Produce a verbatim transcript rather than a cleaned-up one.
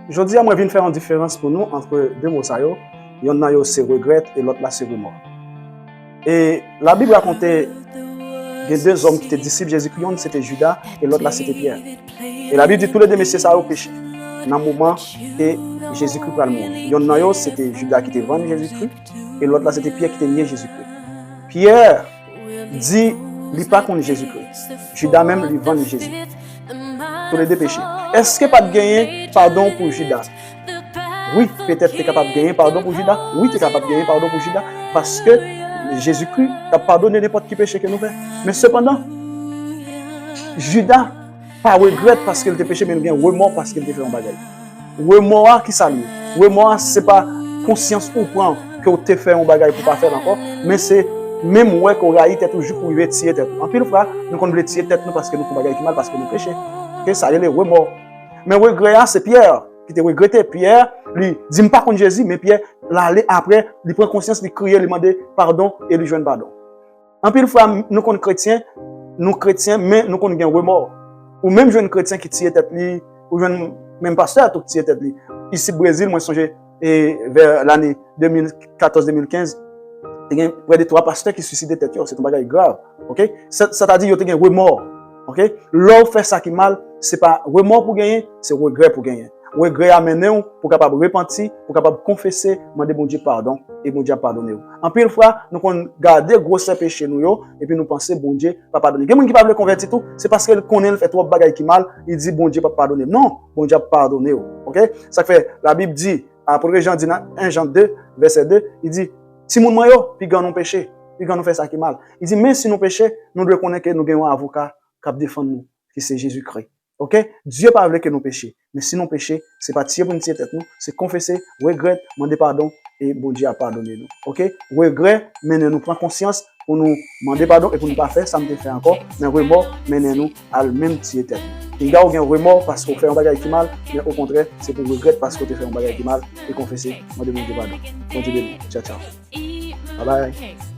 Jodi a, mwen vin fè yon diferans pou nou ant de mo sa yo. Yonn nan yo se regrèt e lòt la se remò. E Labib rakonte gen de zòm ki te disip Jezikri, yonn se te Jida e lòt la se te Pyè. E Labib di toulede mesye sa yo peche nan moman ke Jezikri pral mouri. Yonn nan yo se te Jida ki te vann Jezikri e lòt la se te Pyè ki te nye Jezikri. Pyè di li pa konn Jezikri. Jida menm li vann Jezi. Toulede peche. Èske pa t genyen padon pou Jida? Wi, petèt te kapab genyen padon pou Jida. Wi, te kapab genyen padon pou Jida. Paske Jezikri t ap padone nenpòt ki peche ke nou fè. Men sepandan, Jida pa regrèt paske l te peche, men l gen remò paske l te fè yon bagay. Remò a, ki sa l ye? Remò a, se pa konsyans ou pran ke w te fè yon bagay pou w pa fè l ankò, men se menm wè ke w rayi tèt ou jouk ou rive tiye tèt ou. Anpil fwa, nou konn vle tiye tèt nou paske nou fè yon bagay ki mal, paske nou peche. Oke, sa rele remò. Men regrè a, se Pyè ki te regrete. Pyè, li di, "M pa konn Jezi," men Pyè, l ale apre, li pran konsyans, li kriye, li mande padon e li jwenn padon. Anpil fwa, nou konn kretyen, nou kretyen, men nou konn gen remò. Ou menm jwenn kretyen ki tiye tèt li, ou jwenn menm pastè tou ki tiye tèt li. Isit Brezil, mwen sonje, e, vè lane de mil katòz de mil kenz, te gen prè de twa pastè ki swiside tèt yo. Se te yon bagay grav. Oke? Sètadi, yo te gen remò. Oke? Lè w fè sa ki mal, se pa remò pou genyen, se regrè pou genyen. Regrè a mennen w pou w kapab repanti, pou w kapab konfese, mande Bondye padon, e Bondye ap padone w. Anpil fwa, nou konn gade gwosè peche nou yo, epi nou panse Bondye pa padone. Gen moun ki pa vle konvèti tou, se paske l konnen l fè twòp bagay ki mal, li di Bondye p ap padone l. Non, Bondye ap padone w. Oke? Sa k fè Labib di, apot Jan di nan en Jan de, vèsè de, li di, "Timoun mwen yo, piga nou peche, piga nou fè sa ki mal." Li di, "Men si nou peche, nou dwe konnen ke nou gen yon avoka k ap defann nou, ki se Jezikri." Oke? Dye pa vle ke nou peche. Men si nou peche, se pa tiye pou nou tiye tèt nou, se konfese, regrèt, mande padon, e Bondye ap padone nou. Oke? Regrè mennen nou pran konsyans pou nou mande padon e pou nou pa fè sa m te fè ankò, men remò mennen nou al menm tiye tèt nou. Piga w gen remò paske w fè yon bagay ki mal, men okontrè, se pou w regrèt paske w te fè yon bagay ki mal e konfese, mande Bondye padon. Bondye beni w. Tchaw, tchaw. Bye bye.